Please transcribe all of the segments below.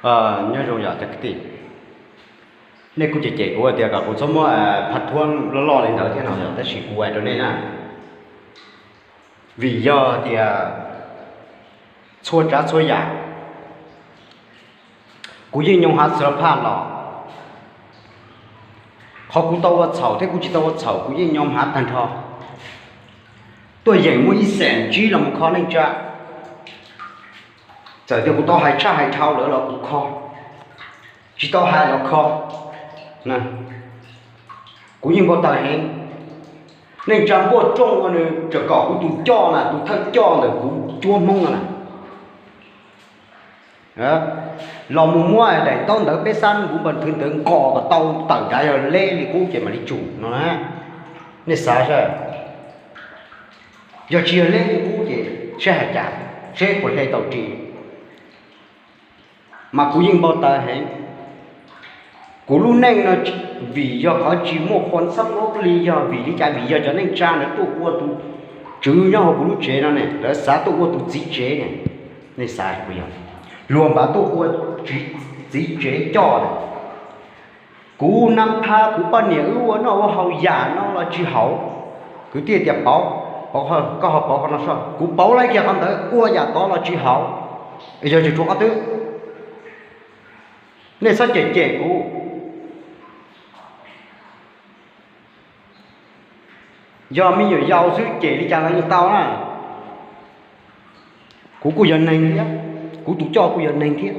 Nyob zoo yom cov kwv tij, nej kuj cem cem kuv tias kom kuv txhob muab phaj thuab loj loj li ntawd thiab no yom, tab sis kuv hais rau nej na, vim yog tias txhua tsav txhua yam kuv yeej nyoo hav xwb phaj los, qhov kuv tau ua txhaum thiab kuv tsis tau ua txhaum kuv yeej nyoo hav tag nrho. Tuaj yeem muaj ib xeem ntsib los mus kho neej tsa, txawm tias kuv tau hais tshaj hais dhau lawm los kuv kho, tsis tau hais los kho. Kuv yeej npau taws heev. Neej tsa npuaj rooj ua nws tseem kom kuv tus coj na, tus thawj coj ntawm kuv cuab Hmoob no na, los mus muab daim ntaub ntawv peb xab npuv npa thwv ntawd nqos kom tau tawm nrad, yog leb li qub ces mam li tsum no na. Nej xav saib, yog tsis yog leb li qub ces seb hais cas, seb puas hle tau ris. Mas kuv yeej npau taws heev. Kuv lub neej no vim yog qhov tsis muaj qhua xab lub li, yog vim li cas? Vim yog cov neej tsa ntawd tuaj ua tus tswv nyob hauv kuv lub tsev no ne, lawv xav tuaj ua tus txiv tsev ne. Nej xav puas yog? Luag npaj tuaj ua txiv tsev coj lawm. Kuv nab phab kuv poj niam wb ua noj ua haus yam no los tsis haum. Kwv tij tias pauv, pauv, koj ho pauv qhov no soj, kuv pauv lawv kiag qhov ntawd, ua yam tod los tsis haum. Yog tsis rau qhov twg, nej txhob cem cem kuv. Yog me nyuam yaus xwb cem li cas los yeej tau na. Kuv kuj yog neeg thiab, kuv tus coj kuj yog neeg thiab.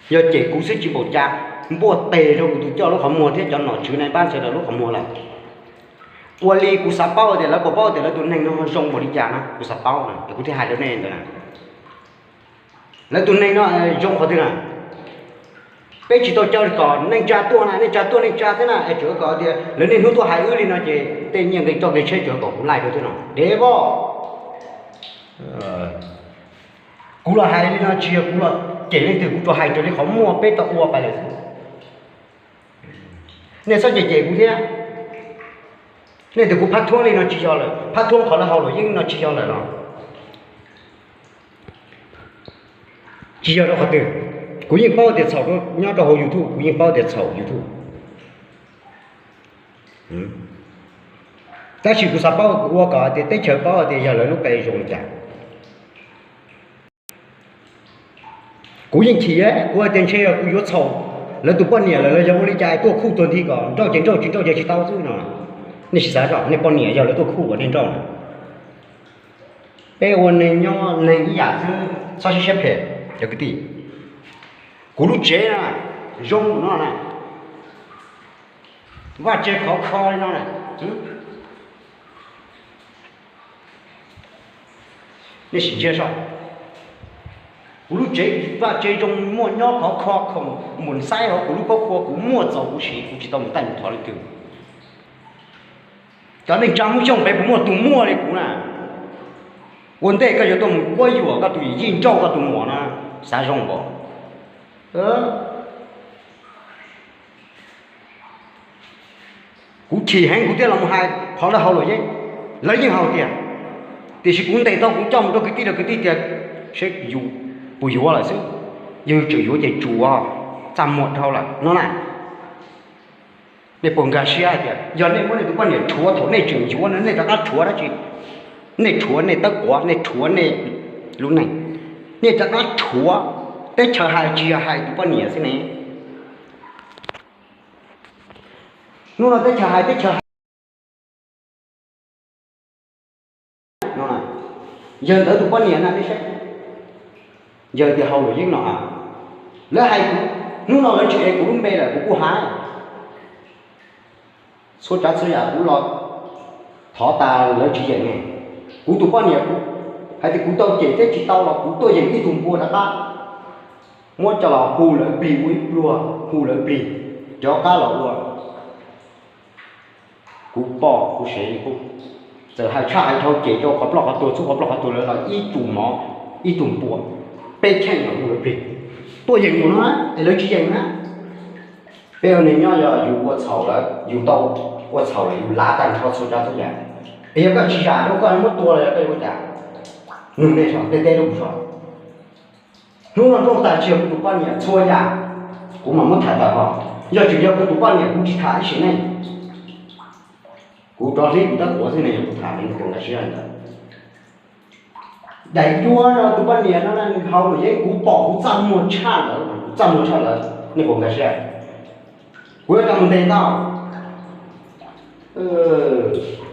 Yog cem kuv xwb tsis npaum cas, npuaj tes rau kuv tus coj lub qhov muag thiab cov nom tswv nais npab sawv daws lub qhov muag lawm. Ua li kuv xav paub tias lawv puas paub tias lawv tus neeg no zoo npaum li cas na, kuv xav paub na es kuv thiaj hais rau nej ntawd na. Lawv tus neeg no zoo qhov twg na? Peb tsis tau caw kom neej tsa tuaj na, neej tsa tuaj neej tsa thiab na, es tsuas kom tias lawv niaj hnub tuaj hais wb li no ces tej nyiaj nqi toj nqi tsheb tsuas kom kuv laij rau thiab no, dev voj. Kuv los hais li no tsis yog kuv los cem leej twg, kuv tsuas hais raws li qhov muaj peb tau ua pais lawm xwb. Nej txhob cem cem kuv thiab. Nej tias kuv phab thuab li no tsis yog lawm, phab thuab qhov lawv haus luam yeeb no tsis yog lawm los? Tsis yog rau qhov twg? Kuv yeej paub tias txhaum nyob rau hauv YouTube, kuv yeej paub tias txhaum YouTube. Tab sis kuv xav paub, kuv ua kom tias teb chaws paub tias yog lawv lub qe zoo li cas. Kuv yeej chim, kuv tias ntshe yog kuv yuav txhaum lawv tus poj niam lawm los yog ua li cas tuaj khuj tuag nthi kom nrauj ces nrauj, tsis nrauj ces tsis tau xwb no. Nej sim xav tso, nej poj niam yog lawv tuaj khuj kom nej nrauj na. Peb ua neeg nyob neeg ib yam xwb, txhob siab siab phem cov kwv tij. Kuv lub tsev na, zoo no na, vaj tse khov kho li no na. Nej sim ntsia saib, kuv lub tsev vaj tse zoo muaj nyob khov kho, khoom mus xaib hauv kuv lub khaub khua, kuv muaj txaus kuv siv, kuv tsis tau mus taij mus thov leej twg. Cov neej tsa Hmoob Xyooj pem puas muaj tus muaj li kuv na? Ua ntej koj yuav tuaj mus quab yuam koj tus yij nrauj koj tus muam na, xav zoo npaum. Kuv chim heev kuv thiaj los mus hais qhov lawv haus luam yeeb. Lawv yeej haus tiag, tiam sis kuv ntes tau kuv coj mus rau kwv tij, rau kwv tij tias seb yus puas yuav lawm xwb. Yog tseem yuav ces tsuas txaj muag dhau lawm no na. Nej puas nkag siab hais tias yog nej muab nej tus poj niam rhuav thaum nej tseem yuav no nej rov qab rhuav dab tsi? Nej rhuav nej tawb quav, nej rhuav nej lub neej, nej rov qab rhuav. Teb chaws hais tsis yog hais tus poj niam xwb ne. Hnub no teb chaws hais, teb chaws hais no, yawg ntawd tus poj niam na, nej saib, yawg tias haus luam yeeb no, lawv hais kuv, hnub no lawv tsis ev kuv lub npe lawm kuv kuj hais. Txhua tsav txhua yam kuv los thov tas lawv tsis yeem ne. Kuv tus poj niam, kuv hais tias kuv tau cem thiab tsis tau los kuv tuaj yeem ib tug npua rov qab, muab coj los hu lawv plig ua ib pluag, hu lawv plig rov qab los ua. Kuv pom kuv sev li qub, txawm hais tshaj hais dhau cem rau qhov ploj qhov tuag, txhub qhov ploj qhov tuag lawv los ib tug mov, ib tug npua, peb cheej los hu lawv plig, tuaj yeem mus no es lawv tsis yeem na. Peb ua neeg nyob yog yus ua txhaum lawm, yus tau ua txhaum lawm yus lav tag nrho txhua tsav txhua yam. Es yog koj tsis zam rau koj muab tua los yog koj yuav ua cas? Nug nej tso, tej teb rau kuv tso. Hnub no nrauj tas tsis yog kuv tus poj niam txhua yam, kuv mam muab tham tawm hos. Yog tsis yog kuv tus poj niam kuv tsis tham ib sim neej. Kuv rov hlib kuv tab quav xwb ne, yog kuv tham li nej puas nkag siab ntawd. Daim duab no tus poj niam no nws haus luam yeeb, kuv pom kuv txaj muag tshaj lawm, kuv txaj muag tshaj lawm, nej puas nkag siab? Kuv yuav coj mus ntes tau.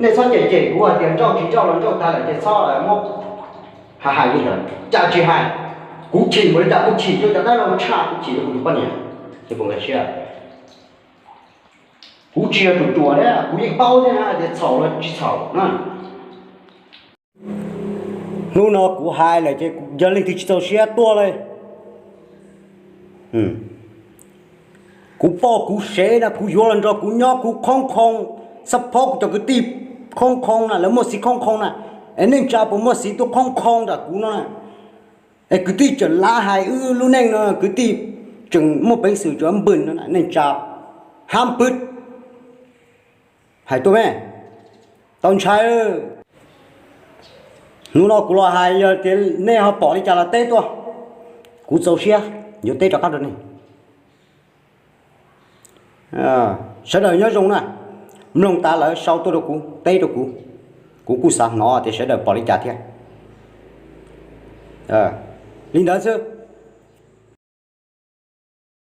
Nej txhob cem cem kuv hais tias nrauj tsis nrauj los nrauj tas lawm ces txhob muab hais hais li ntawd, cas tsis hais. Kuv chim npaum li cas kuv chim rau cov dab laug tshaj, kuv chim rau kuv tus poj niam, nej puas nkag siab? Kuv tsis yog tus ruam thiab, kuv yeej paub thiab na tias txhaum los tsis txhaum na. Hnub no kuv hais lawm ces yog leej twg tsis txaus siab tuaj li. Kuv poj kuv sev na, kuv yuav los nrog kuv nyob kuv khoob khoo, xab phob kuv cov kwv tij khoob khoo na, lawv muaj xiv khoob khoo na, es neej tsa puas muaj xiv tuaj khoob khoo nram kuv no na? Es kwv tij tseem lav hais wb lub neej no, kwv tij tseem muaj peev xwm tseem npws no, neej tsa hab pwb hais tuaj me, tau ntshai. Hnub no kuv los hais yog tias nej ho pom li cas los teb tuaj, kuv txaus siab yuav teb rov qab rau nej. Sawv daws nyob zoo na, mloog tas lawm sau tuaj rau kuv, teb rau kuv, kuv kuj xav hnov tias sawv daws pom li cas thiab. Li ntawd xwb.